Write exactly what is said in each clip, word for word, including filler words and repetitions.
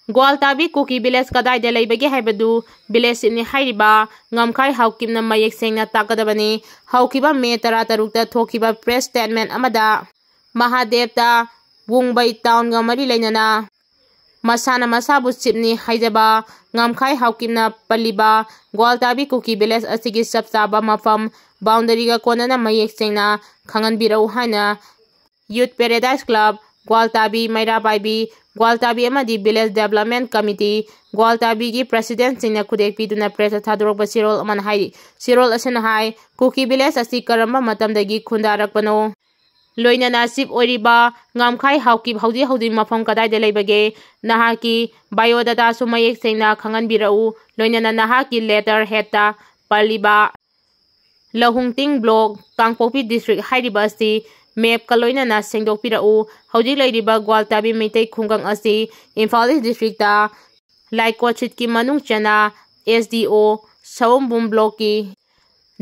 ꯒ꯭ꯋꯥꯜꯇꯥꯕꯤ ꯀꯨꯀꯤ village ꯀꯗꯥꯏꯗ ꯂꯩꯕꯒꯦ ꯍꯥꯏꯕꯗꯨ ꯚꯤꯂꯦꯖ ꯆꯤꯞꯅꯤ ꯍꯥꯏꯔꯤꯕ ꯉꯝꯈꯥꯏ ꯍꯥꯎꯀꯤꯞꯅ ꯃꯌꯦꯛ ꯁꯦꯡꯅ ꯇꯥꯛꯀꯗꯕꯅꯤ꯫ ꯍꯧꯈꯤꯕ ꯃꯦ ꯇꯔꯥꯇꯔꯨꯛꯇ ꯊꯣꯛꯈꯤꯕ ꯄ꯭ꯔꯦꯁ ꯁ꯭ꯇꯦꯠꯃꯦꯟꯠ ꯑꯃꯗ ꯃꯍꯥꯗꯦꯕꯇ ꯋꯨꯡꯕꯩ ꯇꯥꯎꯟꯒ ꯃꯔꯤ ꯂꯩꯅꯅ ꯃꯁꯥꯅ ꯃꯁꯥꯕꯨ ꯆꯤꯞꯅꯤ ꯍꯥꯏꯖꯕ ꯉꯝꯈꯥꯏ ꯍꯥꯎꯀꯤꯞꯅ ꯄꯜꯂꯤꯕ ꯒ꯭ꯋꯥꯜꯇꯥꯕꯤ ꯀꯨꯀꯤ ꯚꯤꯂꯦꯖ ꯑꯁꯤꯒꯤ ꯆꯞ ꯆꯥꯕ ꯃꯐꯝ, ꯕꯥꯎꯟꯗꯔꯤꯒ ꯀꯣꯟꯅꯅ ꯃꯌꯦꯛ ꯁꯦꯡꯅ ꯈꯪꯍꯟꯕꯤꯔꯛꯎ ꯍꯥꯏꯅ ꯌꯨꯠ ꯄꯦꯔꯦꯗꯥꯏꯁ ꯀ꯭ꯂꯕ, ꯒ꯭ꯋꯥꯜꯇꯥꯕꯤ, ꯃꯩꯔꯥ ꯄꯥꯏꯕꯤ, ꯒ꯭ꯋꯥꯜꯇꯥꯕꯤ ꯑꯃꯗꯤ ꯚꯤꯂꯦꯖ ꯗꯦꯕꯂꯞꯃꯦꯟꯠ ꯀꯃꯤꯇꯤ, ꯒ꯭ꯋꯥꯜꯇꯥꯕꯤꯒꯤ ꯄ꯭ꯔꯦꯁꯤꯗꯦꯟꯠꯁꯤꯡꯅ ꯈꯨꯗꯦꯛ ꯄꯤꯗꯨꯅ ꯄ꯭ꯔꯦꯁꯇ ꯊꯥꯗꯣꯔꯛꯄ ꯆꯦꯔꯣꯜ ꯑꯃꯅ ꯍꯥꯏꯔꯤ꯫ ꯆꯦꯔꯣꯜ ꯑꯁꯤꯅ ꯍꯥꯏ, ꯀꯨꯀꯤ ꯚꯤꯂꯦꯖ ꯑꯁꯤ ꯀꯔꯝꯕ ꯃꯇꯝꯗꯒꯤ ꯈꯨꯟꯗꯥꯔꯛꯄꯅꯣ? ꯂꯣꯏꯅꯅ ꯆꯤꯞ ꯑꯣꯏꯔꯤꯕ ꯉꯝꯈꯥꯏ ꯍꯥꯎꯀꯤꯞ ꯍꯧꯖꯤꯛ ꯍꯧꯖꯤꯛ ꯃꯐꯝ ꯀꯗꯥꯏꯗ ꯂꯩꯕꯒꯦ? ꯅꯍꯥꯛꯀꯤ ꯕꯥꯏꯑꯣꯗꯥꯇꯥꯁꯨ ꯃꯌꯦꯛ ꯁꯦꯡꯅ ꯈꯪꯍꯟꯕꯤꯔꯛꯎ꯫ ꯂꯣꯏꯅꯅ ꯅꯍꯥꯛꯀꯤ ꯂꯦꯇꯔ ꯍꯦꯗꯇ ꯄꯜꯂꯤꯕ ꯂꯍꯨꯡꯇꯤꯡ ꯕ꯭ꯂꯣꯛ, ꯀꯥꯡꯄꯣꯛꯄꯤ ꯗꯤꯁꯇ꯭ꯔꯤꯛ ꯍꯥꯏꯔꯤꯕ ꯑꯁꯤ ꯃꯦꯞꯀ ꯂꯣꯏꯅꯅ ꯁꯦꯡꯗꯣꯛꯄꯤꯔꯛꯎ꯫ ꯍꯧꯖꯤꯛ ꯂꯩꯔꯤꯕ ꯒ꯭ꯋꯥꯜꯇꯥꯕꯤ ꯃꯩꯇꯩ ꯈꯨꯡꯒꯪ ꯑꯁꯤ ꯏꯝꯐꯥꯜ ꯏꯁ ꯗꯤꯁꯇ꯭ꯔꯤꯛꯇ ꯂꯥꯏꯀꯣꯠꯁꯤꯠꯀꯤ ꯃꯅꯨꯡ ꯆꯟꯅ ꯑꯦꯁ ꯗꯤ ꯑꯣ ꯁꯑꯣꯝꯕꯨꯡ ꯕ꯭ꯂꯣꯛꯀꯤ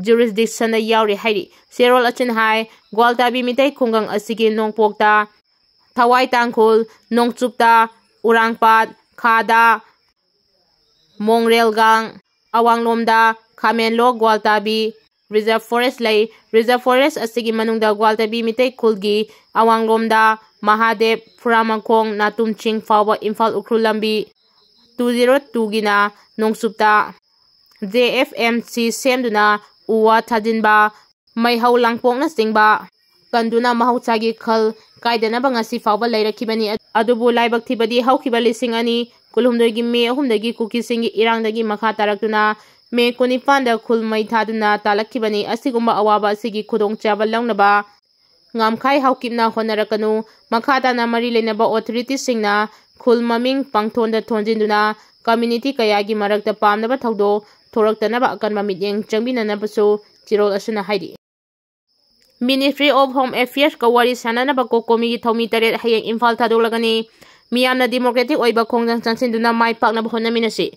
ꯖꯨꯔꯤꯁꯗꯤꯛꯁꯟꯗ ꯌꯥꯎꯔꯤ ꯍꯥꯏꯔꯤ꯫ ꯆꯦꯔꯣꯜ ꯑꯁꯤꯅ ꯍꯥꯏ, ꯒ꯭ꯋꯥꯜꯇꯥꯕꯤ ꯃꯤꯇꯩ ꯈꯨꯡꯒꯪ ꯑꯁꯤꯒꯤ ꯅꯣꯡꯄꯣꯛꯇ ꯊꯋꯥꯏ ꯇꯥꯡꯈꯨꯜ, ꯅꯣꯡꯆꯨꯞꯇ ꯎꯔꯥꯡꯄꯥꯠ, ꯈꯥꯗ ꯃꯣꯡꯔꯦꯜꯒꯥꯡ, ꯑꯋꯥꯡꯂꯣꯝꯗ ꯈꯥꯃꯦꯟꯂꯣꯛ ꯒ꯭ꯋꯥꯜꯇꯥꯕꯤ ꯔꯤꯖꯔꯚ ꯐꯣꯔꯦꯁ ꯂꯩ꯫ ꯔꯤꯖꯔꯚ ꯐꯣꯔꯦꯁ ꯑꯁꯤꯒꯤ ꯃꯅꯨꯡꯗ ꯒ꯭ꯋꯥꯜꯇꯥꯕꯤ ꯃꯤꯇꯩ ꯈꯨꯜꯒꯤ ꯑꯋꯥꯡꯂꯣꯝꯗ ꯃꯍꯥꯗꯦꯕ, ꯐꯨꯔꯥꯃꯈꯣꯡ, ꯅꯥꯇꯨꯝ ꯆꯤꯡ ꯐꯥꯎꯕ ꯏꯝꯐꯥꯜ ꯎꯈ꯭ꯔꯨꯜ ꯂꯝꯕꯤ ꯇꯨ ꯖꯤꯔꯣ ꯇꯨꯒꯤꯅ ꯅꯣꯡꯆꯨꯞꯇ ꯖꯦ ꯑꯦꯐ ꯑꯦꯝ ꯁꯤ ꯁꯦꯝꯗꯨꯅ ꯎ ꯋꯥ ꯊꯥꯖꯤꯟꯕ, ꯃꯩꯍꯧ ꯂꯥꯡꯄꯣꯛꯅꯆꯤꯡꯕ ꯀꯟꯗꯨꯅ ꯃꯍꯧꯁꯥꯒꯤ ꯈꯜ ꯀꯥꯏꯗꯅꯕ ꯉꯁꯤ ꯐꯥꯎꯕ ꯂꯩꯔꯛꯈꯤꯕꯅꯤ꯫ ꯑꯗꯨꯕꯨ ꯂꯥꯏꯕꯛ ꯊꯤꯕꯗꯤ ꯍꯧꯈꯤꯕ ꯂꯤꯁꯤꯡ ꯑꯅꯤ ꯀꯨꯟꯍꯨꯝꯗꯣꯏꯒꯤ ꯃꯦ ꯑꯍꯨꯝꯗꯒꯤ ꯀꯨꯀꯤꯁꯤꯡꯒꯤ ꯏꯔꯥꯡꯗꯒꯤ ꯃꯈꯥ ꯇꯥꯔꯛꯇꯨꯅ ꯃꯦ ꯀꯨꯟꯅꯤꯄꯥꯟꯗ ꯈꯨꯜ ꯃꯩ ꯊꯥꯗꯨꯅ ꯇꯥꯜꯂꯛꯈꯤꯕꯅꯤ꯫ ꯑꯁꯤꯒꯨꯝꯕ ꯑꯋꯥꯕ ꯑꯁꯤꯒꯤ ꯈꯨꯗꯣꯡꯆꯥꯕ ꯂꯧꯅꯕ ꯉꯝꯈꯥꯏ ꯍꯥꯎꯀꯤꯞꯅ ꯍꯣꯠꯅꯔꯛꯀꯅꯨ꯫ ꯃꯈꯥ ꯇꯥꯅ ꯃꯔꯤ ꯂꯩꯅꯕ ꯑꯣꯊꯣꯔꯤꯇꯤꯁꯤꯡꯅ ꯈꯨꯜ ꯃꯃꯤꯡ ꯄꯥꯡꯊꯣꯟꯗ ꯊꯣꯟꯖꯤꯟꯗꯨꯅ ꯀꯝꯃ꯭ꯌꯨꯅꯤꯇꯤ ꯀꯌꯥꯒꯤ ꯃꯔꯛꯇ ꯄꯥꯝꯅꯕ ꯊꯧꯗꯣꯛ ꯊꯣꯔꯛꯇꯅꯕ ꯑꯀꯟꯕ ꯃꯤꯠꯌꯦꯡ ꯆꯪꯕꯤꯅꯅꯕꯁꯨ ꯆꯦꯔꯣꯜ ꯑꯁꯤꯅ ꯍꯥꯏꯔꯤ꯫ Ministry of Home Affairsꯀ ꯋꯥꯔꯤ ꯁꯥꯅꯅꯕ ꯀꯣꯀꯣꯃꯤꯒꯤ ꯊꯧꯃꯤ ꯇꯔꯦꯠ ꯍꯌꯦꯡ ꯏꯝꯐꯥꯜ ꯊꯥꯗꯣꯛꯂꯒꯅꯤ꯫ ꯃꯤꯌꯥꯝꯅ democratic ꯑꯣꯏꯕ ꯈꯣꯡꯖꯪ ꯆꯪꯁꯤꯟꯗꯨꯅ ꯃꯥꯏ ꯄꯥꯛꯅꯕ ꯍꯣꯠꯅꯃꯤꯟꯅꯁꯤ꯫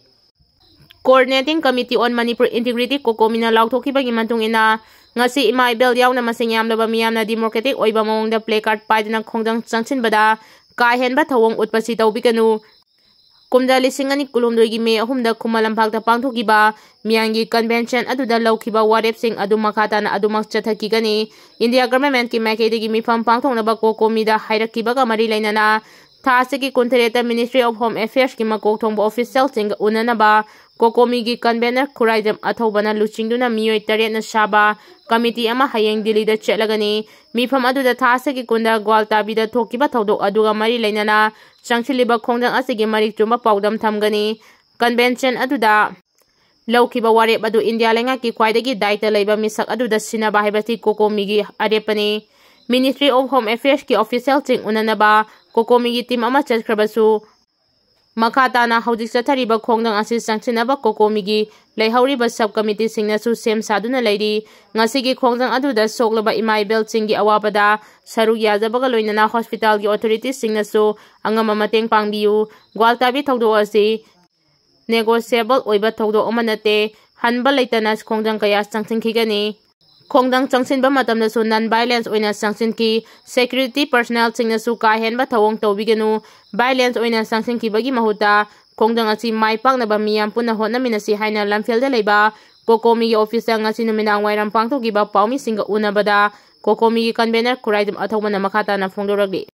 Coordinating Committee on Manipur Integrity, ꯀꯣꯀꯣꯃꯤꯅ ꯂꯥꯎꯊꯣꯛꯈꯤꯕꯒꯤ ꯃꯇꯨꯡ ꯏꯟꯅ, ꯉꯁꯤ ꯏꯃꯥ ꯏꯕꯦꯜ ꯌꯥꯎꯅ ꯃꯁꯤꯡ ꯌꯥꯝꯂꯕ ꯃꯤꯌꯥꯝꯅ democratic ꯑꯣꯏꯕ ꯃꯑꯣꯡꯗ placard ꯄꯥꯏꯗꯨꯅ ꯈꯣꯡꯖꯪ ꯆꯪꯁꯤꯟꯕꯗ ꯀꯥ ꯍꯦꯟꯕ ꯊꯧꯑꯣꯡ ꯎꯠꯄꯁꯤ ꯇꯧꯕꯤꯒꯅꯨ꯫ ꯀꯨꯝꯖꯥ ꯂꯤꯁꯤꯡ ꯑꯅꯤ ꯀꯨꯟꯍꯨꯝꯗꯣꯏꯒꯤ ꯃꯦ ꯑꯍꯨꯝꯗ ꯈꯨꯃꯟ ꯂꯝꯄꯥꯛꯇ ꯄꯥꯡꯊꯣꯛꯈꯤꯕ ꯃꯤꯌꯥꯝꯒꯤ convention ꯑꯗꯨꯗ ꯂꯧꯈꯤꯕ ꯋꯥꯔꯦꯞꯁꯤꯡ ꯑꯗꯨ ꯃꯈꯥ ꯇꯥꯅ ꯑꯗꯨꯃꯛ ꯆꯠꯊꯈꯤꯒꯅꯤ꯫ ꯏꯟꯗꯤꯌꯥ governmentꯀꯤ ꯃꯥꯏꯀꯩꯗꯒꯤ ꯃꯤꯐꯝ ꯄꯥꯡꯊꯣꯛꯅꯕ COCOMIꯗ ꯍꯥꯏꯔꯛꯈꯤꯕꯒ ꯃꯔꯤ ꯂꯩꯅꯅ ꯊꯥ ꯑꯁꯤꯒꯤ ꯀꯨꯟꯇꯔꯦꯠꯇ Ministry of Home Affairsꯀꯤ ꯃꯀꯣꯛ ꯊꯣꯡꯕ officialꯁꯤꯡꯒ ꯎꯅꯅꯕ COCOMIꯒꯤ convener ꯈꯨꯔꯥꯏꯖꯝ ꯑꯊꯧꯕꯅ ꯂꯨꯆꯤꯡꯗꯨꯅ ꯃꯤꯑꯣꯏ ꯇꯔꯦꯠꯅ ꯁꯥꯕ committee ꯑꯃ ꯍꯌꯦꯡ ꯗꯤꯜꯂꯤꯗ ꯆꯠꯂꯒꯅꯤ꯫ ꯃꯤꯐꯝ ꯑꯗꯨꯗ ꯊꯥ ꯑꯁꯤꯒꯤ ꯀꯨꯟꯗ ꯒ꯭ꯋꯥꯜꯇꯥꯕꯤꯗ ꯊꯣꯛꯈꯤꯕ ꯊꯧꯗꯣꯛ ꯑꯗꯨꯒ ꯃꯔꯤ ꯂꯩꯅꯅ ꯆꯪꯁꯤꯜꯂꯤꯕ ꯈꯣꯡꯖꯪ ꯑꯁꯤꯒꯤ ꯃꯔꯤꯛ ꯆꯨꯝꯕ ꯄꯥꯎꯗꯝ ꯊꯝꯒꯅꯤ꯫ Convention ꯑꯗꯨꯗ ꯂꯧꯈꯤꯕ ꯋꯥꯔꯦꯞ ꯑꯗꯨ ꯏꯟꯗꯤꯌꯥ ꯂꯩꯉꯥꯛꯀꯤ ꯈ꯭ꯋꯥꯏꯗꯒꯤ ꯗꯥꯏꯇ ꯂꯩꯕ ꯃꯤꯁꯛ ꯑꯗꯨꯗ ꯁꯤꯟꯅꯕ ꯍꯥꯏꯕꯁꯤ COCOMIꯒꯤ ꯑꯔꯦꯞꯄꯅꯤ꯫ Ministry of Home Affairsꯀꯤ officialꯁꯤꯡ ꯎꯅꯅꯕ COCOMIꯒꯤ team ꯑꯃ ꯆꯠꯈ꯭ꯔꯕꯁꯨ, ꯃꯈꯥ ꯇꯥꯅ ꯍꯧꯖꯤꯛ ꯆꯠꯊꯔꯤꯕ ꯈꯣꯡꯖꯪ ꯑꯁꯤ ꯆꯪꯁꯤꯟꯅꯕ COCOMIꯒꯤ ꯂꯩꯍꯧꯔꯤꯕ sub committeeꯁꯤꯡꯅꯁꯨ ꯁꯦꯝ ꯁꯥꯗꯨꯅ ꯂꯩꯔꯤ꯫ ꯉꯁꯤꯒꯤ ꯈꯣꯡꯖꯪ ꯑꯗꯨꯗ ꯁꯣꯛꯂꯕ ꯏꯃꯥ ꯏꯕꯦꯜꯁꯤꯡꯒꯤ ꯑꯋꯥꯕꯗ ꯁꯔꯨꯛ ꯌꯥꯖꯕꯒ ꯂꯣꯏꯅꯅ hospitalꯒꯤ authoritiesꯁꯤꯡꯅꯁꯨ ꯑꯉꯝꯕ ꯃꯇꯦꯡ ꯄꯥꯡꯕꯤꯌꯨ꯫ ꯒ꯭ꯋꯥꯜꯇꯥꯕꯤ ꯊꯧꯗꯣꯛ ꯑꯁꯤ negotiable ꯑꯣꯏꯕ ꯊꯧꯗꯣꯛ ꯑꯃ ꯅꯠꯇꯦ꯫ ꯍꯟꯕ ꯂꯩꯇꯅ ꯈꯣꯡꯖꯪ ꯀꯌꯥ ꯆꯪꯁꯤꯟꯈꯤꯒꯅꯤ꯫ ꯈꯣꯡꯖꯪ ꯆꯪꯁꯤꯟꯕ ꯃꯇꯝꯗꯁꯨ non violence ꯑꯣꯏꯅ ꯆꯪꯁꯤꯟꯈꯤ꯫ Security personnelꯁꯤꯡꯅꯁꯨ ꯀꯥ ꯍꯦꯟꯕ ꯊꯧꯑꯣꯡ ꯇꯧꯕꯤꯒꯅꯨ꯫ Violence ꯑꯣꯏꯅ ꯆꯪꯁꯤꯟꯈꯤꯕꯒꯤ ꯃꯍꯨꯠꯇ ꯈꯣꯡꯖꯪ ꯑꯁꯤ ꯃꯥꯏ ꯄꯥꯛꯅꯕ ꯃꯤꯌꯥꯝ ꯄꯨꯟꯅ ꯍꯣꯠꯅꯃꯤꯟꯅꯁꯤ ꯍꯥꯏꯅ ꯂꯝꯐꯦꯜꯗ ꯂꯩꯕ COCOMIꯒꯤ officeꯇ ꯉꯁꯤ ꯅꯨꯃꯤꯗꯥꯡ ꯋꯥꯏꯔꯝ ꯄꯥꯡꯊꯣꯛꯈꯤꯕ ꯄꯥꯎꯃꯤꯁꯤꯡꯒ ꯎꯅꯕꯗ COCOMIꯒꯤ convener ꯈꯨꯔꯥꯏꯗꯝ ꯑꯊꯧꯕꯅ ꯃꯈꯥ ꯇꯥꯅ ꯐꯣꯡꯗꯣꯔꯛꯂꯤ꯫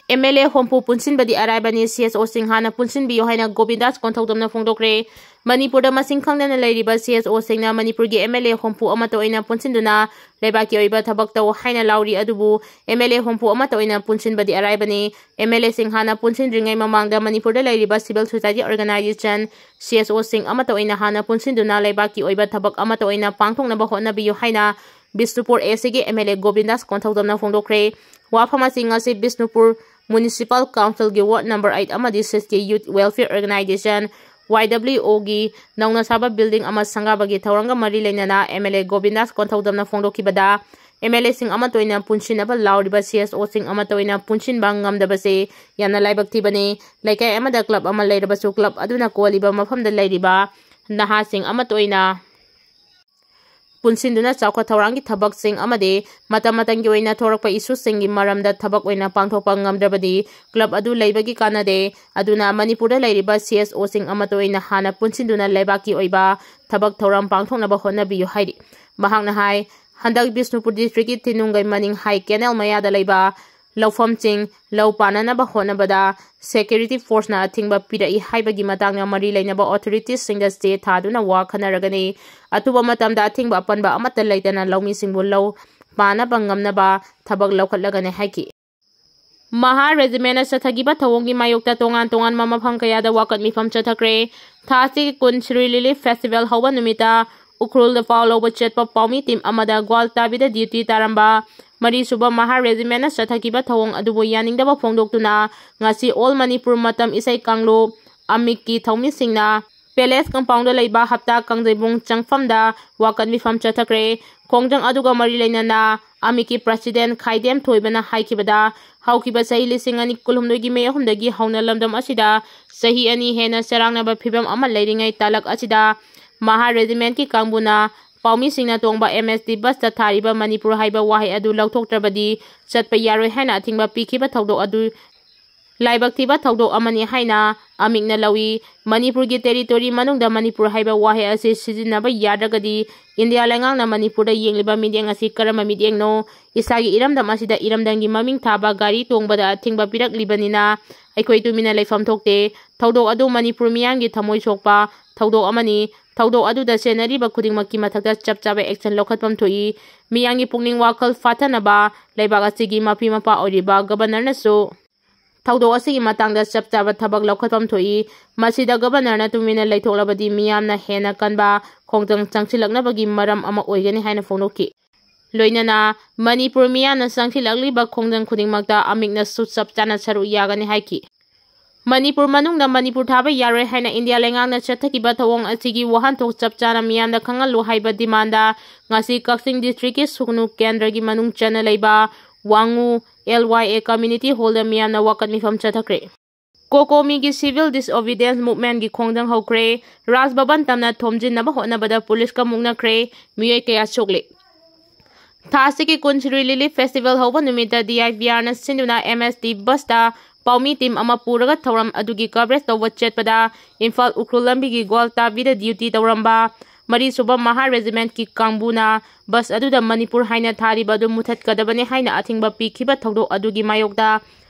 MLA ꯍꯨꯝꯐꯨ ꯄꯨꯟꯁꯤꯟꯕꯗꯤ ꯑꯔꯥꯏꯕꯅꯤ꯫ CSOꯁꯤꯡ ꯍꯥꯟꯅ ꯄꯨꯟꯁꯤꯟꯕꯤꯌꯨ ꯍꯥꯏꯅ ꯒꯣꯕꯤꯟꯗꯥꯁ ꯀꯣꯟꯊꯧꯖꯝꯅ ꯐꯣꯡꯗꯣꯛꯈ꯭ꯔꯦ꯫ ꯃꯅꯤꯄꯨꯔꯗ ꯃꯁꯤꯡ ꯈꯪꯗꯅ ꯂꯩꯔꯤꯕ CSOꯁꯤꯡꯅ ꯃꯅꯤꯄꯨꯔꯒꯤ MLA ꯍꯨꯝꯐꯨ ꯑꯃꯠꯇ ꯑꯣꯏꯅ ꯄꯨꯟꯁꯤꯟꯗꯨꯅ ꯂꯩꯕꯥꯛꯀꯤ ꯑꯣꯏꯕ ꯊꯕꯛ ꯇꯧ ꯍꯥꯏꯅ ꯂꯥꯎꯔꯤ꯫ ꯑꯗꯨꯕꯨ MLA ꯍꯨꯝꯐꯨ ꯑꯃꯠꯇ ꯑꯣꯏꯅ ꯄꯨꯟꯁꯤꯟꯕꯗꯤ ꯑꯔꯥꯏꯕꯅꯤ꯫ MLAꯁꯤꯡ ꯍꯥꯟꯅ ꯄꯨꯟꯁꯤꯟꯗ꯭ꯔꯤꯉꯩ ꯃꯃꯥꯡꯗ ꯃꯅꯤꯄꯨꯔꯗ ꯂꯩꯔꯤꯕ civil society organization, CSOꯁꯤꯡ ꯑꯃꯠꯇ ꯑꯣꯏꯅ ꯍꯥꯟꯅ ꯄꯨꯟꯁꯤꯟꯗꯨꯅ ꯂꯩꯕꯥꯛꯀꯤ ꯑꯣꯏꯕ ꯊꯕꯛ ꯑꯃꯠꯇ ꯑꯣꯏꯅ ꯄꯥꯡꯊꯣꯛꯅꯕ ꯍꯣꯠꯅꯕꯤꯌꯨ ꯍꯥꯏꯅ ꯕꯤꯁꯅꯨꯄꯨꯔ ACꯒꯤ MLA ꯒꯣꯕꯤꯟꯗꯥꯁ ꯀꯣꯟꯊꯧꯖꯝꯅ ꯐꯣꯡꯗꯣꯛꯈ꯭ꯔꯦ꯫ ꯋꯥꯐꯝ ꯑꯁꯤ ꯉꯁꯤ Bishnupur Municipal Councilꯒꯤ ward number eight ꯑꯃꯗꯤ sixꯀꯤ Youth Welfare Organization, YWOꯒꯤ ꯅꯧꯅ ꯁꯥꯕ building ꯑꯃ ꯁꯪꯒꯥꯕꯒꯤ ꯊꯧꯔꯝꯒ ꯃꯔꯤ ꯂꯩꯅꯅ MLA ꯒꯣꯕꯤꯟꯗꯥꯁ ꯀꯣꯟꯊꯧꯖꯝꯅ ꯐꯣꯡꯗꯣꯛꯈꯤꯕꯗ, MLAꯁꯤꯡ ꯑꯃꯠꯇ ꯑꯣꯏꯅ ꯄꯨꯟꯁꯤꯟꯅꯕ ꯂꯥꯎꯔꯤꯕ CSOꯁꯤꯡ ꯑꯃꯠꯇ ꯑꯣꯏꯅ ꯄꯨꯟꯁꯤꯟꯕ ꯉꯝꯗꯕꯁꯤ ꯌꯥꯝꯅ ꯂꯥꯏꯕꯛ ꯊꯤꯕꯅꯤ꯫ ꯂꯩꯀꯥꯏ ꯑꯃꯗ club ꯑꯃ ꯂꯩꯔꯕꯁꯨ club ꯑꯗꯨꯅ ꯀꯣꯜꯂꯤꯕ ꯃꯐꯝꯗ ꯂꯩꯔꯤꯕ ꯅꯍꯥꯁꯤꯡ ꯑꯃꯠꯇ ꯑꯣꯏꯅ ꯄꯨꯟꯁꯤꯟꯗꯨꯅ ꯆꯥꯎꯈꯠ ꯊꯧꯔꯥꯡꯒꯤ ꯊꯕꯛꯁꯤꯡ ꯑꯃꯗꯤ ꯃꯇꯝ ꯃꯇꯝꯒꯤ ꯑꯣꯏꯅ ꯊꯣꯔꯛꯄ ꯏꯁꯨꯁꯤꯡꯒꯤ ꯃꯔꯝꯗ ꯊꯕꯛ ꯑꯣꯏꯅ ꯄꯥꯡꯊꯣꯛꯄ ꯉꯝꯗ꯭ꯔꯕꯗꯤ ꯀ꯭ꯂꯕ ꯑꯗꯨ ꯂꯩꯕꯒꯤ ꯀꯥꯟꯅꯗꯦ꯫ ꯑꯗꯨꯅ ꯃꯅꯤꯄꯨꯔꯗ ꯂꯩꯔꯤꯕ ꯁꯤ ꯑꯦꯁ ꯑꯣꯁꯤꯡ ꯑꯃꯠꯇ ꯑꯣꯏꯅ ꯍꯥꯟꯅ ꯄꯨꯟꯁꯤꯟꯗꯨꯅ ꯂꯩꯕꯥꯛꯀꯤ ꯑꯣꯏꯕ ꯊꯕꯛ ꯊꯧꯔꯝ ꯄꯥꯡꯊꯣꯛꯅꯕ ꯍꯣꯠꯅꯕꯤꯌꯨ ꯍꯥꯏꯔꯤ꯫ ꯃꯍꯥꯛꯅ ꯍꯥꯏ, ꯍꯟꯗꯛ ꯕꯤꯁꯅꯨꯄꯨꯔ ꯗꯤꯁꯇ꯭ꯔꯤꯛꯀꯤ ꯊꯤꯅꯨꯡꯒꯩ ꯃꯅꯤꯡ ꯍꯥꯏ ꯀꯦꯅꯦꯜ ꯃꯌꯥꯗ ꯂꯩꯕ ꯂꯧꯐꯝꯁꯤꯡ ꯂꯧ ꯄꯥꯟꯅꯅꯕ ꯍꯣꯠꯅꯕꯗ ꯁꯦꯀ꯭ꯌꯨꯔꯤꯇꯤ ꯐꯣꯔꯁꯅ ꯑꯊꯤꯡꯕ ꯄꯤꯔꯛꯏ ꯍꯥꯏꯕꯒꯤ ꯃꯇꯥꯡꯗ ꯃꯔꯤ ꯂꯩꯅꯕ ꯑꯣꯊꯣꯔꯤꯇꯤꯁꯁꯤꯡꯗ ꯆꯦ ꯊꯥꯗꯨꯅ ꯋꯥ ꯈꯟꯅꯔꯒꯅꯤ꯫ ꯑꯊꯨꯕ ꯃꯇꯝꯗ ꯑꯊꯤꯡꯕ ꯑꯄꯟꯕ ꯑꯃꯠꯇ ꯂꯩꯇꯅ ꯂꯧꯃꯤꯁꯤꯡꯕꯨ ꯂꯧ ꯄꯥꯟꯅꯕ ꯉꯝꯅꯕ ꯊꯕꯛ ꯂꯧꯈꯠꯂꯒꯅꯤ ꯍꯥꯏꯈꯤ꯫ ꯃꯍꯥ ꯔꯦꯖꯤꯃꯦꯟꯅ ꯆꯠꯊꯈꯤꯕ ꯊꯧꯑꯣꯡꯒꯤ ꯃꯥꯌꯣꯛꯇ ꯇꯣꯉꯥꯟ ꯇꯣꯉꯥꯟꯕ ꯃꯐꯝ ꯀꯌꯥꯗ ꯋꯥꯀꯠ ꯃꯤꯐꯝ ꯆꯠꯊꯈ꯭ꯔꯦ꯫ ꯊꯥ ꯑꯁꯤꯒꯤ ꯀꯨꯟ ꯁꯤꯔꯨꯏ ꯂꯤꯂꯤ ꯐꯦꯁꯇꯤꯚꯦꯜ ꯍꯧꯕ ꯅꯨꯃꯤꯠꯇ ꯎꯈ꯭ꯔꯨꯜꯗ ꯄꯥꯎ ꯂꯧꯕ ꯆꯠꯄ ꯄꯥꯎꯃꯤ ꯇꯤꯝ ꯑꯃꯗ ꯒ꯭ꯋꯥꯜꯇꯥꯕꯤꯗ ꯗ꯭ꯌꯨꯇꯤ ꯇꯥꯔꯝꯕ ꯃꯔꯤꯁꯨꯕ ꯃꯍꯥ ꯔꯦꯖꯤꯃꯦꯟꯅ ꯆꯠꯊꯈꯤꯕ ꯊꯧꯑꯣꯡ ꯑꯗꯨꯕꯨ ꯌꯥꯅꯤꯡꯗꯕ ꯐꯣꯡꯗꯣꯛꯇꯨꯅ ꯉꯁꯤ ꯑꯣꯜ ꯃꯅꯤꯄꯨꯔ ꯃꯇꯝ ꯏꯁꯩ ꯀꯥꯡꯂꯨꯞ ꯑꯃꯤꯛꯀꯤ ꯊꯧꯃꯤꯁꯤꯡꯅ ꯄꯦꯂꯦꯁ ꯀꯝꯄꯥꯎꯟꯗ ꯂꯩꯕ ꯍꯞꯇꯥ ꯀꯥꯡꯖꯩꯕꯨꯡ ꯆꯪꯐꯝꯗ ꯋꯥꯀꯠ ꯃꯤꯐꯝ ꯆꯠꯊꯈ꯭ꯔꯦ꯫ ꯈꯣꯡꯖꯪ ꯑꯗꯨꯒ ꯃꯔꯤ ꯂꯩꯅꯅ ꯑꯃꯤꯛꯀꯤ ꯄ꯭ꯔꯁꯤꯗꯦꯟ ꯈꯥꯏꯗꯦꯝ ꯊꯣꯏꯕꯅ ꯍꯥꯏꯈꯤꯕꯗ, ꯍꯧꯈꯤꯕ ꯆꯍꯤ ꯂꯤꯁꯤꯡ ꯑꯅꯤ ꯀꯨꯟꯍꯨꯝꯗꯣꯏꯒꯤ ꯃꯦ ꯑꯍꯨꯝꯗꯒꯤ ꯍꯧꯅ ꯂꯝꯗꯝ ꯑꯁꯤꯗ ꯆꯍꯤ ꯑꯅꯤ ꯍꯦꯟꯅ ꯆꯔꯥꯡꯅꯕ ꯐꯤꯕꯝ ꯑꯃ ꯂꯩꯔꯤꯉꯩ ꯇꯥꯂꯛ ꯑꯁꯤꯗ ꯃꯍꯥ ꯔꯦꯖꯤꯃꯦꯟꯠꯀꯤ ꯀꯥꯡꯕꯨꯅ ꯄꯥꯎꯃꯤꯁꯤꯡꯅ ꯇꯣꯡꯕ ꯑꯦꯝ ꯑꯦꯁ ꯇꯤ ꯕꯁꯇ ꯊꯥꯔꯤꯕ ꯃꯅꯤꯄꯨꯔ ꯍꯥꯏꯕ ꯋꯥꯍꯩ ꯑꯗꯨ ꯂꯧꯊꯣꯛꯇ꯭ꯔꯕꯗꯤ ꯆꯠꯄ ꯌꯥꯔꯣꯏ ꯍꯥꯏꯅ ꯑꯊꯤꯡꯕ ꯄꯤꯈꯤꯕ ꯊꯧꯗꯣꯛ ꯑꯗꯨ ꯂꯥꯏꯕꯛ ꯊꯤꯕ ꯊꯧꯗꯣꯛ ꯑꯃꯅꯤ ꯍꯥꯏꯅ ꯑꯃꯤꯛꯅ ꯂꯧꯏ꯫ ꯃꯅꯤꯄꯨꯔꯒꯤ ꯇꯦꯔꯤꯇꯣꯔꯤ ꯃꯅꯨꯡꯗ ꯃꯅꯤꯄꯨꯔ ꯍꯥꯏꯕ ꯋꯥꯍꯩ ꯑꯁꯤ ꯁꯤꯖꯤꯟꯅꯕ ꯌꯥꯗ꯭ꯔꯒꯗꯤ ꯏꯟꯗꯤꯌꯥ ꯂꯩꯉꯥꯛꯅ ꯃꯅꯤꯄꯨꯔꯗ ꯌꯦꯡꯂꯤꯕ ꯃꯤꯠꯌꯦꯡ ꯑꯁꯤ ꯀꯔꯝꯕ ꯃꯤꯠꯌꯦꯡꯅꯣ? ꯏꯁꯥꯒꯤ ꯏꯔꯝꯗꯝ ꯑꯁꯤꯗ ꯏꯔꯝꯗꯝꯒꯤ ꯃꯃꯤꯡ ꯊꯥꯕ ꯒꯥꯔꯤ ꯇꯣꯡꯕꯗ ꯑꯊꯤꯡꯕ ꯄꯤꯔꯛꯂꯤꯕꯅꯤꯅ ꯑꯩꯈꯣꯏ ꯇꯨꯃꯤꯟꯅ ꯂꯩꯐꯝ ꯊꯣꯛꯇꯦ꯫ ꯊꯧꯗꯣꯛ ꯑꯗꯨ ꯃꯅꯤꯄꯨꯔ ꯃꯤꯌꯥꯝꯒꯤ ꯊꯃꯣꯏ ꯁꯣꯛꯄ ꯊꯧꯗꯣꯛ ꯑꯃꯅꯤ꯫ ꯊꯧꯗꯣꯛ ꯑꯗꯨꯗ ꯆꯦꯟꯅꯔꯤꯕ ꯈꯨꯗꯤꯡꯃꯛꯀꯤ ꯃꯊꯛꯇ ꯆꯞ ꯆꯥꯕ ꯑꯦꯛꯁꯟ ꯂꯧꯈꯠꯐꯝ ꯊꯣꯛꯏ꯫ ꯃꯤꯌꯥꯝꯒꯤ ꯄꯨꯛꯅꯤꯡ ꯋꯥꯈꯜ ꯐꯥꯊꯅꯕ ꯂꯩꯕꯥꯛ ꯑꯁꯤꯒꯤ ꯃꯄꯤ ꯃꯄꯥ ꯑꯣꯏꯔꯤꯕ ꯒꯕꯔꯅꯔꯅꯁꯨ ꯊꯧꯗꯣꯛ ꯑꯁꯤꯒꯤ ꯃꯇꯥꯡꯗ ꯆꯞ ꯆꯥꯕ ꯊꯕꯛ ꯂꯧꯈꯠꯐꯝ ꯊꯣꯛꯏ꯫ ꯃꯁꯤꯗ ꯒꯕꯔꯅꯔꯅ ꯇꯨꯃꯤꯟꯅ ꯂꯩꯊꯣꯛꯂꯕꯗꯤ ꯃꯤꯌꯥꯝꯅ ꯍꯦꯟꯅ ꯀꯟꯕ ꯈꯣꯡꯖꯪ ꯆꯪꯁꯤꯜꯂꯛꯅꯕꯒꯤ ꯃꯔꯝ ꯑꯃ ꯑꯣꯏꯒꯅꯤ ꯍꯥꯏꯅ ꯐꯣꯡꯗꯣꯛꯈꯤ꯫ ꯂꯣꯏꯅꯅ ꯃꯅꯤꯄꯨꯔ ꯃꯤꯌꯥꯝꯅ ꯆꯪꯁꯤꯜꯂꯛꯂꯤꯕ ꯈꯣꯡꯖꯪ ꯈꯨꯗꯤꯡꯃꯛꯇ ꯑꯃꯤꯛꯅꯁꯨ ꯆꯞ ꯆꯥꯅ ꯁꯔꯨꯛ ꯌꯥꯒꯅꯤ ꯍꯥꯏꯈꯤ꯫ ꯃꯅꯤꯄꯨꯔ ꯃꯅꯨꯡꯗ ꯃꯅꯤꯄꯨꯔ ꯊꯥꯕ ꯌꯥꯔꯣꯏ ꯍꯥꯏꯅ ꯏꯟꯗꯤꯌꯥ ꯂꯩꯉꯥꯛꯅ ꯆꯠꯊꯈꯤꯕ ꯊꯧꯑꯣꯡ ꯑꯁꯤꯒꯤ ꯋꯥꯍꯟꯊꯣꯛ ꯆꯞ ꯆꯥꯅ ꯃꯤꯌꯥꯝꯗ ꯈꯪꯍꯜꯂꯨ ꯍꯥꯏꯕ ꯗꯤꯃꯥꯟꯗ ꯉꯁꯤ ꯀꯛꯆꯤꯡ ꯗꯤꯁꯇ꯭ꯔꯤꯛꯀꯤ ꯁꯨꯒꯅꯨ ꯀꯦꯟꯗ꯭ꯔꯒꯤ ꯃꯅꯨꯡ ꯆꯟꯅ ꯂꯩꯕ ꯋꯥꯉꯨ ꯑꯦꯜ ꯋꯥꯏ ꯑꯦ ꯀꯝꯃ꯭ꯌꯨꯅꯤꯇꯤ ꯍꯣꯜꯗ ꯃꯤꯌꯥꯝꯅ ꯋꯥꯀꯠ ꯃꯤꯐꯝ ꯆꯠꯊꯈ꯭ꯔꯦ꯫ ꯀꯣꯀꯣꯃꯤꯒꯤ civil disobedience movementꯀꯤ ꯈꯣꯡꯖꯪ ꯍꯧꯈ꯭ꯔꯦ꯫ ꯔꯥꯖ ꯚꯕꯟ ꯇꯝꯅ ꯊꯣꯝꯖꯤꯟꯅꯕ ꯍꯣꯠꯅꯕꯗ ꯄꯨꯂꯤꯁꯀ ꯃꯨꯛꯅꯈ꯭ꯔꯦ꯫ ꯃꯤꯑꯣꯏ ꯀꯌꯥ ꯁꯣꯛꯂꯦ꯫ ꯊꯥ ꯑꯁꯤꯒꯤ ꯀꯨꯟ ꯁꯨꯔꯤ Lily Festival ꯍꯧꯕ ꯅꯨꯃꯤꯠꯇ D I V Rꯅ ꯁꯤꯟꯗꯨꯅ M S T busꯇ ꯄꯥꯎꯃꯤ team ꯑꯃ ꯄꯨꯔꯒ ꯊꯧꯔꯝ ꯑꯗꯨꯒꯤ coverage ꯇꯧꯕ ꯆꯠꯄꯗ ꯏꯝꯐꯥꯜ ꯎꯈ꯭ꯔꯨꯜ ꯂꯝꯕꯤꯒꯤ ꯒ꯭ꯋꯥꯜꯇꯥꯕꯤꯗ duty ꯇꯧꯔꯝꯕ ꯃꯔꯤꯁꯨꯕ Mahar Regimentꯀꯤ ꯀꯥꯡꯕꯨꯅ bus ꯑꯗꯨꯗ ꯃꯅꯤꯄꯨꯔ ꯍꯥꯏꯅ ꯊꯥꯔꯤꯕ ꯑꯗꯨ ꯃꯨꯊꯠꯀꯗꯕꯅꯤ ꯍꯥꯏꯅ ꯑꯊꯤꯡꯕ ꯄꯤꯈꯤꯕ ꯊꯧꯗꯣꯛ ꯑꯗꯨꯒꯤ ꯃꯥꯌꯣꯛꯇ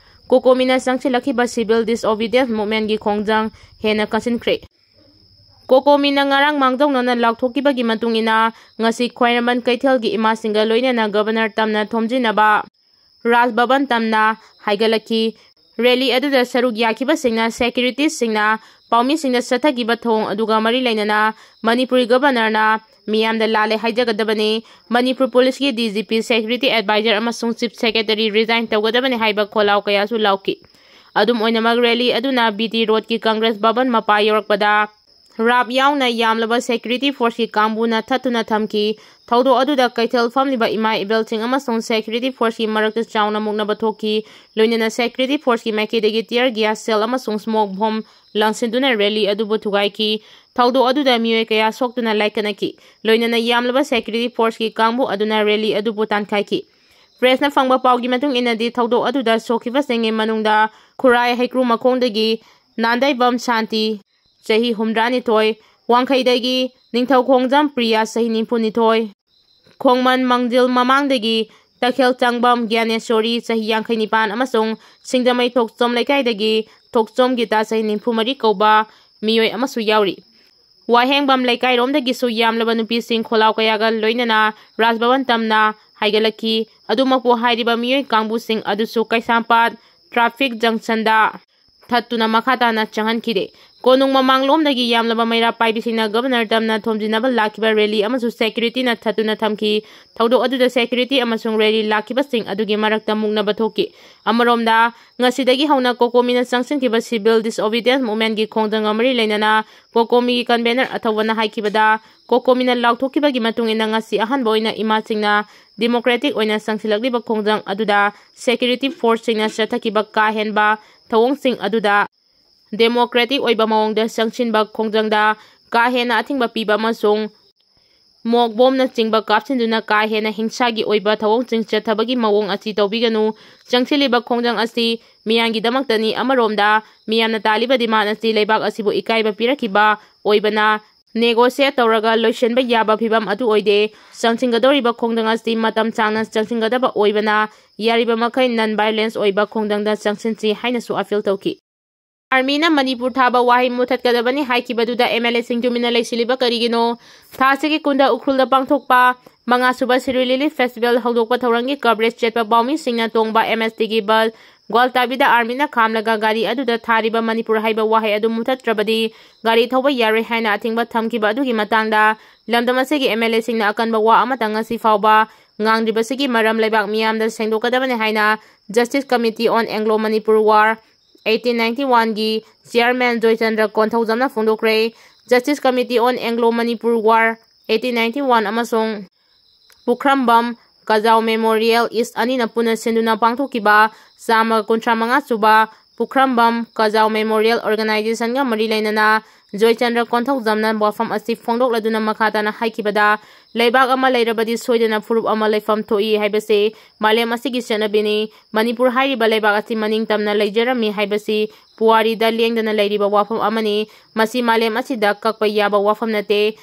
ꯀꯣꯀꯣꯃꯤꯅ ꯆꯪꯁꯤꯜꯂꯛꯈꯤꯕ civil disobedience movementꯀꯤ ꯈꯣꯡꯖꯪ ꯍꯦꯟꯅ ꯀꯟꯁꯤꯟꯈ꯭ꯔꯦ꯫ ꯀꯣꯀꯣꯃꯤꯅ ꯉꯔꯥꯡ ꯃꯥꯡꯖꯧꯅꯅ ꯂꯥꯎꯊꯣꯛꯈꯤꯕꯒꯤ ꯃꯇꯨꯡ ꯏꯟꯅ, ꯉꯁꯤ ꯈ꯭ꯋꯥꯏꯔꯝꯕꯟ ꯀꯩꯊꯦꯜꯒꯤ ꯏꯃꯥꯁꯤꯡꯒ ꯂꯣꯏꯅꯅ Governor ꯇꯝꯅ ꯊꯣꯝꯖꯤꯟꯅꯕ ꯔꯥꯖ ꯚꯕꯟ ꯇꯝꯅ ꯍꯥꯏꯒꯠꯂꯛꯈꯤ꯫ Rally ꯑꯗꯨꯗ ꯁꯔꯨꯛ ꯌꯥꯈꯤꯕꯁꯤꯡꯅ securityꯁꯤꯡꯅ ꯄꯥꯎꯃꯤꯁꯤꯡꯗ ꯆꯠꯊꯈꯤꯕ ꯊꯧꯑꯣꯡ ꯑꯗꯨꯒ ꯃꯔꯤ ꯂꯩꯅꯅ ꯃꯅꯤꯄꯨꯔꯤ Governorꯅ ꯃꯤꯌꯥꯝꯗ ꯂꯥꯜꯂꯦ ꯍꯥꯏꯖꯒꯗꯕꯅꯤ, ꯃꯅꯤꯄꯨꯔ ꯄꯨꯂꯤꯁꯀꯤ D G P, security advisor ꯑꯃꯁꯨꯡ Chief Secretary resign ꯇꯧꯒꯗꯕꯅꯤ ꯍꯥꯏꯕ ꯈꯣꯜꯂꯥꯎ ꯀꯌꯥꯁꯨ ꯂꯥꯎꯈꯤ꯫ ꯑꯗꯨꯝ ꯑꯣꯏꯅꯃꯛ, rally ꯑꯗꯨꯅ B T Roadꯀꯤ Congress ꯚꯕꯟ ꯃꯄꯥ ꯌꯧꯔꯛꯄꯗ ꯔꯥꯞ ꯌꯥꯎꯅ ꯌꯥꯝꯂꯕ security forceꯀꯤ ꯀꯥꯡꯕꯨꯅ ꯊꯠꯇꯨꯅ ꯊꯝꯈꯤ꯫ ꯊꯧꯗꯣꯛ ꯑꯗꯨꯗ ꯀꯩꯊꯦꯜ ꯐꯝꯂꯤꯕ ꯏꯃꯥ ꯏꯕꯦꯜꯁꯤꯡ ꯑꯃꯁꯨꯡ security forceꯀꯤ ꯃꯔꯛꯇ ꯆꯥꯎꯅ ꯃꯨꯛꯅꯕ ꯊꯣꯛꯈꯤ꯫ ꯂꯣꯏꯅꯅ security forceꯀꯤ ꯃꯥꯏꯀꯩꯗꯒꯤ tear gas shell ꯑꯃꯁꯨꯡ smoke bomb ꯂꯪꯁꯤꯟꯗꯨꯅ rally ꯑꯗꯨꯕꯨ ꯊꯨꯒꯥꯏꯈꯤ꯫ ꯊꯧꯗꯣꯛ ꯑꯗꯨꯗ ꯃꯤꯑꯣꯏ ꯀꯌꯥ ꯁꯣꯛꯇꯨꯅ ꯂꯥꯏꯀꯠꯅꯈꯤ꯫ ꯂꯣꯏꯅꯅ ꯌꯥꯝꯂꯕ security forceꯀꯤ ꯀꯥꯡꯕꯨ ꯑꯗꯨꯅ rally ꯑꯗꯨꯕꯨ ꯇꯥꯟꯈꯥꯏꯈꯤ꯫ Pressꯅ ꯐꯪꯕ ꯄꯥꯎꯒꯤ ꯃꯇꯨꯡ ꯏꯟꯅꯗꯤ, ꯊꯧꯗꯣꯛ ꯑꯗꯨꯗ ꯁꯣꯛꯈꯤꯕꯁꯤꯡꯒꯤ ꯃꯅꯨꯡꯗ ꯈꯨꯔꯥꯏ ꯍꯩꯀ꯭ꯔꯨꯃꯈꯣꯡꯗꯒꯤ ꯅꯥꯟꯗꯩꯕꯝ ꯁꯥꯟꯇꯤ, ꯆꯍꯤ ꯍꯨꯝꯗ꯭ꯔꯥꯅꯤꯊꯣꯏ, ꯋꯥꯡꯈꯩꯗꯒꯤ ꯅꯤꯡꯊꯧꯈꯣꯡꯖꯝ ꯄ꯭ꯔꯤꯌꯥ, ꯆꯍꯤ ꯅꯤꯐꯨꯅꯤꯊꯣꯏ, ꯈꯣꯡꯃꯟ ꯃꯥꯡꯖꯤꯜ ꯃꯃꯥꯡꯗꯒꯤ ꯇꯈꯦꯜ ꯆꯪꯕꯝ ꯒ꯭ꯌꯥꯅꯦꯁꯣꯔꯤ, ꯆꯍꯤ ꯌꯥꯡꯈꯩ ꯅꯤꯄꯥꯟ, ꯑꯃꯁꯨꯡ ꯁꯤꯡꯖꯃꯩ ꯊꯣꯛꯆꯣꯝ ꯂꯩꯀꯥꯏꯗꯒꯤ ꯊꯣꯛꯆꯣꯝ ꯒꯤꯇꯥ, ꯆꯍꯤ ꯅꯤꯐꯨ ꯃꯔꯤ ꯀꯧꯕ ꯃꯤꯑꯣꯏ ꯑꯃꯁꯨ ꯌꯥꯎꯔꯤ꯫ ꯋꯥꯍꯦꯡꯕꯝ ꯂꯩꯀꯥꯏꯔꯣꯝꯗꯒꯤꯁꯨ ꯌꯥꯝꯂꯕ ꯅꯨꯄꯤꯁꯤꯡ ꯈꯣꯜꯂꯥꯎ ꯀꯌꯥꯒ ꯂꯣꯏꯅꯅ ꯔꯥꯖ ꯚꯕꯟ ꯇꯝꯅ ꯍꯥꯏꯒꯠꯂꯛꯈꯤ꯫ ꯑꯗꯨꯃꯛꯄꯨ, ꯍꯥꯏꯔꯤꯕ ꯃꯤꯑꯣꯏ ꯀꯥꯡꯕꯨꯁꯤꯡ ꯑꯗꯨꯁꯨ ꯀꯩꯁꯥꯝꯄꯥꯠ traffic junctionꯗ ꯊꯠꯇꯨꯅ ꯃꯈꯥ ꯇꯥꯅ ꯆꯪꯍꯟꯈꯤꯗꯦ꯫ ꯀꯣꯅꯨꯡ ꯃꯃꯥꯡꯂꯣꯝꯗꯒꯤ ꯌꯥꯝꯂꯕ ꯃꯩꯔꯥ ꯄꯥꯏꯕꯤꯁꯤꯡꯅ ꯒꯕꯔꯅꯔ ꯇꯝꯅ ꯊꯣꯝꯖꯤꯟꯅꯕ ꯂꯥꯛꯈꯤꯕ ꯔꯦꯂꯤ ꯑꯃꯁꯨ ꯁꯦꯀ꯭ꯌꯨꯔꯤꯇꯤꯅ ꯊꯠꯇꯨꯅ ꯊꯝꯈꯤ꯫ ꯊꯧꯗꯣꯛ ꯑꯗꯨꯗ ꯁꯦꯀ꯭ꯌꯨꯔꯤꯇꯤ ꯑꯃꯁꯨꯡ ꯔꯦꯂꯤ ꯂꯥꯛꯈꯤꯕꯁꯤꯡ ꯑꯗꯨꯒꯤ ꯃꯔꯛꯇ ꯃꯨꯛꯅꯕ ꯊꯣꯛꯈꯤ꯫ ꯑꯃꯔꯣꯝꯗ, ꯉꯁꯤꯗꯒꯤ ꯍꯧꯅ ꯀꯣꯀꯣꯃꯤꯅ ꯆꯪꯁꯤꯟꯈꯤꯕ civil disobedience movementꯀꯤ ꯈꯣꯡꯖꯪꯒ ꯃꯔꯤ ꯂꯩꯅꯅ ꯀꯣꯀꯣꯃꯤꯒꯤ convener ꯑꯊꯧꯕꯅ ꯍꯥꯏꯈꯤꯕꯗ, ꯀꯣꯀꯣꯃꯤꯅ ꯂꯥꯎꯊꯣꯛꯈꯤꯕꯒꯤ ꯃꯇꯨꯡ ꯏꯟꯅ ꯉꯁꯤ ꯑꯍꯥꯟꯕ ꯑꯣꯏꯅ ꯏꯃꯥꯁꯤꯡꯅ democratic ꯑꯣꯏꯅ ꯆꯪꯁꯤꯜꯂꯛꯂꯤꯕ ꯈꯣꯡꯖꯪ ꯑꯗꯨꯗ security forceꯁꯤꯡꯅ ꯆꯠꯊꯈꯤꯕ ꯀꯥ ꯍꯦꯟꯕ ꯊꯧꯑꯣꯡꯁꯤꯡ ꯑꯗꯨꯗ democratic ꯑꯣꯏꯕ ꯃꯑꯣꯡꯗ ꯆꯪꯁꯤꯟꯕ ꯈꯣꯡꯖꯪꯗ ꯀꯥ ꯍꯦꯟꯅ ꯑꯊꯤꯡꯕ ꯄꯤꯕ ꯑꯃꯁꯨꯡ mock bombꯅꯆꯤꯡꯕ ꯀꯥꯞꯁꯤꯟꯗꯨꯅ ꯀꯥ ꯍꯦꯟꯅ ꯍꯤꯡꯁꯥꯒꯤ ꯑꯣꯏꯕ ꯊꯧꯑꯣꯡꯁꯤꯡ ꯆꯠꯊꯕꯒꯤ ꯃꯑꯣꯡ ꯑꯁꯤ ꯇꯧꯕꯤꯒꯅꯨ꯫ ꯆꯪꯁꯤꯜꯂꯤꯕ ꯈꯣꯡꯖꯪ ꯑꯁꯤ ꯃꯤꯌꯥꯝꯒꯤꯗꯃꯛꯇꯅꯤ꯫ ꯑꯃꯔꯣꯝꯗ, ꯃꯤꯌꯥꯝꯅ ꯇꯥꯜꯂꯤꯕ demand ꯑꯁꯤ ꯂꯩꯕꯥꯛ ꯑꯁꯤꯕꯨ ꯏꯀꯥꯏꯕ ꯄꯤꯔꯛꯈꯤꯕ ꯑꯣꯏꯕꯅ, negotiate ꯇꯧꯔꯒ ꯂꯣꯏꯁꯤꯟꯕ ꯌꯥꯕ ꯐꯤꯕꯝ ꯑꯗꯨ ꯑꯣꯏꯗꯦ꯫ ꯆꯪꯁꯤꯟꯒꯗꯧꯔꯤꯕ ꯈꯣꯡꯖꯪ ꯑꯁꯤ ꯃꯇꯝ ꯁꯥꯡꯅ ꯆꯪꯁꯤꯟꯒꯗꯕ ꯑꯣꯏꯕꯅ, ꯌꯥꯔꯤꯕ ꯃꯈꯩ non violence ꯑꯣꯏꯕ ꯈꯣꯡꯖꯪꯗ ꯆꯪꯁꯤꯟꯁꯤ ꯍꯥꯏꯅꯁꯨ appeal ꯇꯧꯈꯤ꯫ ꯑꯥꯔꯃꯤꯅ ꯃꯅꯤꯄꯨꯔ ꯊꯥꯕ ꯋꯥꯍꯩ ꯃꯨꯊꯠꯀꯗꯕꯅꯤ ꯍꯥꯏꯈꯤꯕꯗꯨꯗ MLAꯁꯤꯡ ꯇꯨꯃꯤꯟꯅ ꯂꯩꯁꯤꯜꯂꯤꯕ ꯀꯔꯤꯒꯤꯅꯣ? ꯊꯥ ꯑꯁꯤꯒꯤ ꯀꯨꯟꯗ ꯎꯈ꯭ꯔꯨꯜꯗ ꯄꯥꯡꯊꯣꯛꯄ ꯃꯉꯥꯁꯨꯕ ꯁꯤꯔꯣꯏ ꯂꯤꯂꯤ festival ꯍꯧꯗꯣꯛꯄ ꯊꯧꯔꯝꯒꯤ coverage ꯆꯠꯄ ꯄꯥꯎꯃꯤꯁꯤꯡꯅ ꯇꯣꯡꯕ MSTꯒꯤ bus ꯒ꯭ꯋꯥꯜꯇꯥꯕꯤꯗ ꯑꯥꯔꯃꯤꯅ ꯈꯥꯝꯂꯒ ꯒꯥꯔꯤ ꯑꯗꯨꯗ ꯊꯥꯔꯤꯕ ꯃꯅꯤꯄꯨꯔ ꯍꯥꯏꯕ ꯋꯥꯍꯩ ꯑꯗꯨ ꯃꯨꯊꯠꯇ꯭ꯔꯕꯗꯤ ꯒꯥꯔꯤ ꯊꯧꯕ ꯌꯥꯔꯣꯏ ꯍꯥꯏꯅ ꯑꯊꯤꯡꯕ ꯊꯝꯈꯤꯕ ꯑꯗꯨꯒꯤ ꯃꯇꯥꯡꯗ ꯂꯝꯗꯝ ꯑꯁꯤꯒꯤ MLAꯁꯤꯡꯅ ꯑꯀꯟꯕ ꯋꯥ ꯑꯃꯠꯇ ꯉꯁꯤ ꯐꯥꯎꯕ ꯉꯥꯡꯗ꯭ꯔꯤꯕꯁꯤꯒꯤ ꯃꯔꯝ ꯂꯩꯕꯥꯛ ꯃꯤꯌꯥꯝꯗ ꯁꯦꯡꯗꯣꯛꯀꯗꯕꯅꯤ ꯍꯥꯏꯅ Justice Committee on Anglo Manipur War eighteen ninety oneꯒꯤ chairman Joychandra ꯀꯣꯟꯊꯧꯖꯝꯅ ꯐꯣꯡꯗꯣꯛꯈ꯭ꯔꯦ꯫ Justice Committee on Anglo Manipur War eighteen ninety one ꯑꯃꯁꯨꯡ ꯄꯨꯈ꯭ꯔꯝꯕꯝ ꯀꯖꯥꯎ Memorial East ꯑꯅꯤꯅ ꯄꯨꯟꯅ ꯁꯤꯟꯗꯨꯅ ꯄꯥꯡꯊꯣꯛꯈꯤꯕ ꯆꯥꯝꯃ ꯀꯨꯟꯊ꯭ꯔꯥ ꯃꯉꯥ ꯁꯨꯕ ꯄꯨꯈ꯭ꯔꯝꯕꯝ ꯀꯖꯥꯎ Memorial Organizationꯒ ꯃꯔꯤ ꯂꯩꯅꯅ ꯖꯣꯏꯆꯟꯗ꯭ꯔ ꯀꯣꯟꯊꯧꯖꯝꯅ ꯋꯥꯐꯝ ꯑꯁꯤ ꯐꯣꯡꯗꯣꯛꯂꯗꯨꯅ ꯃꯈꯥ ꯇꯥꯅ ꯍꯥꯏꯈꯤꯕꯗ, ꯂꯩꯕꯥꯛ ꯑꯃ ꯂꯩꯔꯕꯗꯤ ꯁꯣꯏꯗꯅ ꯐꯨꯔꯨꯞ ꯑꯃ ꯂꯩꯐꯝ ꯊꯣꯛꯏ ꯍꯥꯏꯕꯁꯤ ꯃꯥꯂꯦꯝ ꯑꯁꯤꯒꯤ ꯆꯠꯅꯕꯤꯅꯤ꯫ ꯃꯅꯤꯄꯨꯔ ꯍꯥꯏꯔꯤꯕ ꯂꯩꯕꯥꯛ ꯑꯁꯤ ꯃꯅꯤꯡ ꯇꯝꯅ ꯂꯩꯖꯔꯝꯃꯤ ꯍꯥꯏꯕꯁꯤ ꯄꯨꯋꯥꯔꯤꯗ ꯂꯦꯡꯗꯅ ꯂꯩꯔꯤꯕ ꯋꯥꯐꯝ ꯑꯃꯅꯤ꯫ ꯃꯁꯤ ꯃꯥꯂꯦꯝ ꯑꯁꯤꯗ ꯀꯛꯄ ꯌꯥꯕ ꯋꯥꯐꯝ ꯅꯠꯇꯦ꯫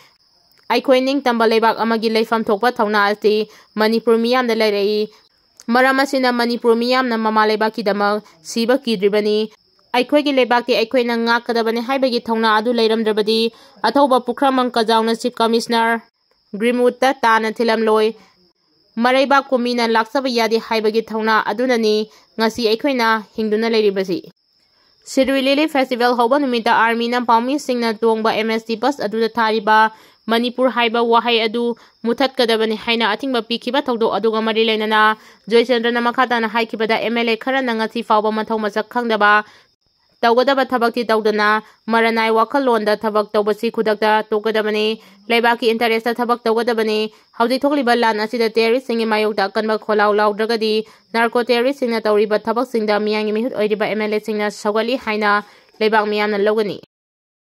ꯑꯩꯈꯣꯏ ꯅꯤꯡꯇꯝꯕ ꯂꯩꯕꯥꯛ ꯑꯃꯒꯤ ꯂꯩꯐꯝ ꯊꯣꯛꯄ ꯊꯧꯅꯥ ꯑꯁꯤ ꯃꯅꯤꯄꯨꯔ ꯃꯤꯌꯥꯝꯗ ꯂꯩꯔꯛꯏ꯫ ꯃꯔꯝ ꯑꯁꯤꯅ ꯃꯅꯤꯄꯨꯔ ꯃꯤꯌꯥꯝꯅ ꯃꯃꯥ ꯂꯩꯕꯥꯛꯀꯤꯗꯃꯛ ꯁꯤꯕ ꯀꯤꯗ꯭ꯔꯤꯕꯅꯤ꯫ ꯑꯩꯈꯣꯏꯒꯤ ꯂꯩꯕꯥꯛꯇꯤ ꯑꯩꯈꯣꯏꯅ ꯉꯥꯛꯀꯗꯕꯅꯤ ꯍꯥꯏꯕꯒꯤ ꯊꯧꯅꯥ ꯑꯗꯨ ꯂꯩꯔꯝꯗ꯭ꯔꯕꯗꯤ, ꯑꯊꯧꯕ ꯄꯨꯈ꯭ꯔꯝꯕꯝ ꯀꯖꯥꯎꯅ Chief Commissioner Greenwoodꯇ ꯇꯥꯅ ꯊꯤꯜꯂꯝꯂꯣꯏ꯫ ꯃꯔꯩꯕꯥꯛ ꯀꯨꯝꯃꯤꯅ ꯂꯥꯛꯆꯕ ꯌꯥꯗꯦ ꯍꯥꯏꯕꯒꯤ ꯊꯧꯅꯥ ꯑꯗꯨꯅꯅꯤ ꯉꯁꯤ ꯑꯩꯈꯣꯏꯅ ꯍꯤꯡꯗꯨꯅ ꯂꯩꯔꯤꯕꯁꯤ꯫ ꯁꯤꯔꯨꯏ ꯂꯤꯂꯤ ꯐꯦꯁꯇꯤꯚꯦꯜ ꯍꯧꯕ ꯅꯨꯃꯤꯠꯇ ꯑꯥꯔꯃꯤꯅ ꯄꯥꯎꯃꯤꯁꯤꯡꯅ ꯇꯣꯡꯕ ꯑꯦꯝ ꯑꯦꯁ ꯇꯤ ꯕꯁ ꯑꯗꯨꯗ ꯊꯥꯔꯤꯕ ꯃꯅꯤꯄꯨꯔ ꯍꯥꯏꯕ ꯋꯥꯍꯩ ꯑꯗꯨ ꯃꯨꯊꯠꯀꯗꯕꯅꯤ ꯍꯥꯏꯅ ꯑꯊꯤꯡꯕ ꯄꯤꯈꯤꯕ ꯊꯧꯗꯣꯛ ꯑꯗꯨꯒ ꯃꯔꯤ ꯂꯩꯅꯅ ꯖꯣꯏꯆꯟꯗ꯭ꯔꯅ ꯃꯈꯥ ꯇꯥꯅ ꯍꯥꯏꯈꯤꯕꯗ, ꯑꯦꯝ ꯑꯦꯜ ꯑꯦ ꯈꯔꯅ ꯉꯁꯤ ꯐꯥꯎꯕ ꯃꯊꯧ ꯃꯁꯛ ꯈꯪꯗꯕ, ꯇꯧꯒꯗꯕ ꯊꯕꯛꯇꯤ ꯇꯧꯗꯅ ꯃꯔꯅꯥꯏ ꯋꯥꯈꯜꯂꯣꯟꯗ ꯊꯕꯛ ꯇꯧꯕꯁꯤ ꯈꯨꯗꯛꯇ ꯇꯣꯛꯀꯗꯕꯅꯤ꯫ ꯂꯩꯕꯥꯛꯀꯤ ꯏꯟꯇꯔꯦꯁꯇ ꯊꯕꯛ ꯇꯧꯒꯗꯕꯅꯤ꯫ ꯍꯧꯖꯤꯛ ꯊꯣꯛꯂꯤꯕ ꯂꯥꯟ ꯑꯁꯤꯗ ꯇꯦꯔꯣꯔꯤꯁꯁꯤꯡꯒꯤ ꯃꯥꯌꯣꯛꯇ ꯑꯀꯟꯕ ꯈꯣꯜꯂꯥꯎ ꯂꯥꯎꯗ꯭ꯔꯒꯗꯤ ꯅꯥꯔꯀꯣ ꯇꯦꯔꯣꯔꯤꯁꯁꯤꯡꯅ ꯇꯧꯔꯤꯕ ꯊꯕꯛꯁꯤꯡꯗ ꯃꯤꯌꯥꯝꯒꯤ ꯃꯤꯍꯨꯠ ꯑꯣꯏꯔꯤꯕ ꯑꯦꯝ ꯑꯦꯜ ꯑꯦꯁꯤꯡꯅ ꯁꯧꯒꯠꯂꯤ ꯍꯥꯏꯅ ꯂꯩꯕꯥꯛ ꯃꯤꯌꯥꯝꯅ ꯂꯧꯒꯅꯤ꯫